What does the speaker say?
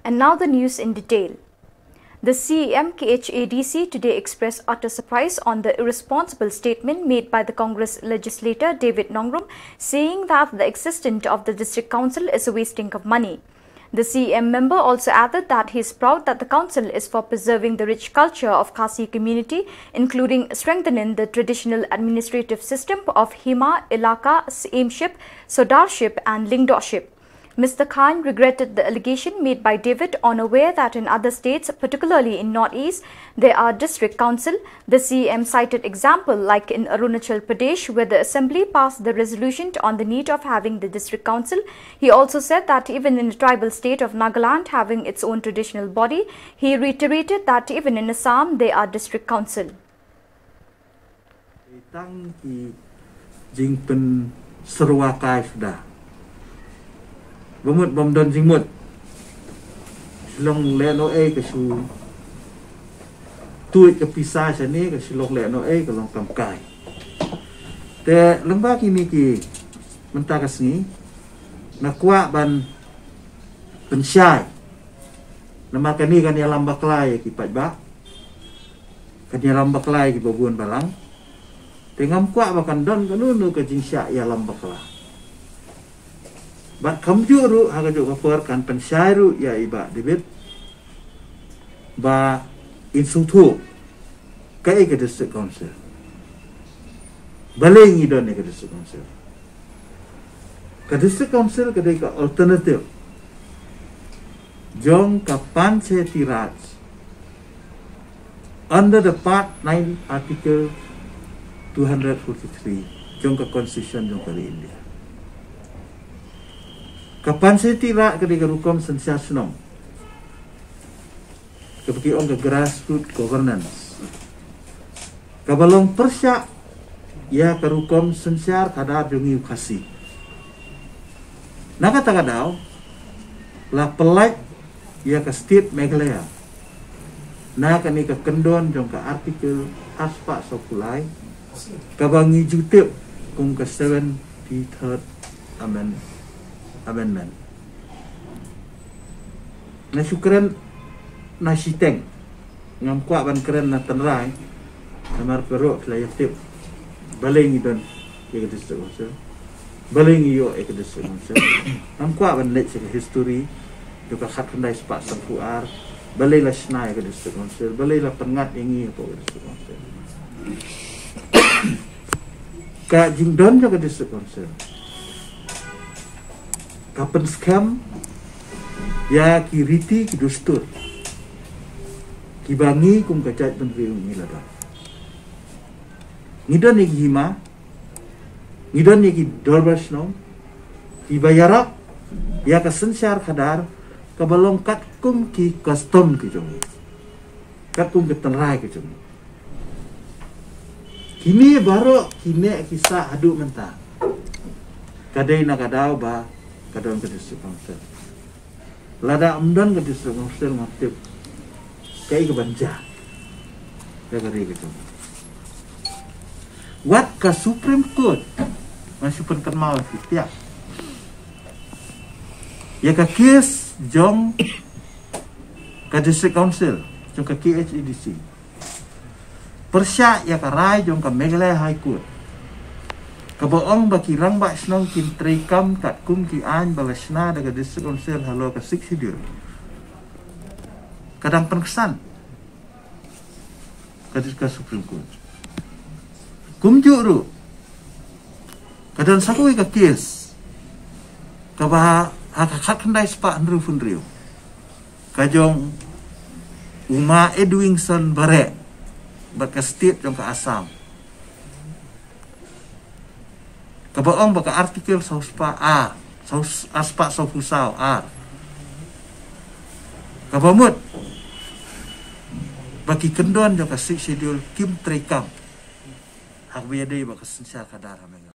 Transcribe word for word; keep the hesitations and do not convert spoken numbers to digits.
And now the news in detail. The C E M K H A D C today expressed utter surprise on the irresponsible statement made by the Congress legislator David Nongrum, saying that the existence of the district council is a wasting of money. The C E M member also added that he is proud that the council is for preserving the rich culture of Khasi community, including strengthening the traditional administrative system of Hima, Ilaka, Syiemship, Sardarship and Lyngdohship. Mister Chyne regretted the allegation made by David, unaware that in other states, particularly in Northeast, there are district council. The C E M cited example like in Arunachal Pradesh, where the assembly passed the resolution on the need of having the district council. He also said that even in the tribal state of Nagaland having its own traditional body, he reiterated that even in Assam, there are district council. Tang ki jingpynsyrwa kai suda. Ba mut bym don jingmut. Shu long lehnohei ka shu tuid ka pisa shane, ka shu long lehnohei ka long kam kai. Te lyngba kine ki mynta ka sngi nga kwah ban pynshai. Namar kane kan ïalam bakla ïa ki paidbah. Kan ïalam bakla ïa ki babun balang. Te ngam kwah ba kan don kano kano ka jingshah ïalam bakla. Bad kumjuh ruh ha kajuh ka por kan pynshai ruh ïa i Bah David ba in sngewthuh kaei ka District Council. Balei ngi don ïa ka District Council? Ka District Council ka dei ka alternative jong ka Panchayati Raj under the Part nine, Article two hundred forty-three jong ka Constitution jong ka ri India. Ka Panchayati Raj ka dei ka rukom synshar shnong kaba ki ong ka grassroots governance, kaba long pyrshah ïa ka rukom synshar khadar jong ngi u Khasi. Na kata ka daw la pynlait ïa ka state Meghalaya na kane ka kyndon jong ka Article arspah sawphew lai, kaba ngi ju tip kum ka seventy-third amend-, amendment. Na shu kren na shiteng. Ngam kwah ban kren na tynrai. Namar phi ruh phi la ïa tip balei ngi don ïa ka District Council, balei ngi ïoh ïa ka District Council. Ngam kwah ban leit sha ka history jong ka khatkhyndai spah sanphew ar, balei la shna ïa ka District Council, balei la pynngat ïa ngi hapoh ka District Council. Ka jingdon jong ka District Council ka pynskhem ïa ki riti ki dustur kiba ngi kum ka jaitbynriew ngi la don. Ngi don ïa ki hima, ngi don ïa ki dorbar shnong kiba ïarap ïa ka synshar khadar kaba long katkum ki custom ki jong ngi, katkum ki tynrai ki jong ngi. Kine baroh kine ki sah haduh mynta ka dei na ka daw ba ka don ka District Council. Lada ym don ka District Council ngam tip kaei kaban jia ïa ka ri ka jong ngi. Wat ka Supreme Court, nga shu pynkynmaw ïa phi, ïa ka case jong ka District Council jong ka K H A D C pyrshah ïa ka rai jong ka Meghalaya High Court kaba ong ba ki rangbah shnong kim treikam katkum ki aiñ ba la shna da ka District Council halor ka Sixth Schedule. Ka dang pynksan ka, ka Supreme Court. Kumjuh ruh ka don sa kawei ka case kaba ha ka khatkhyndai spah hynriewphew hynriew, ka jong u Ma Edwingson Bareh bad ka state jong ka Assam, kaba ong ba ka Article saw spah ar, saw, ar spah sawphew saw ar, kaba mut ba ki kyndon jong ka Sixth Schedule kim treikam ha kaba ïadei bad ka synshar khadar ha Meghalaya.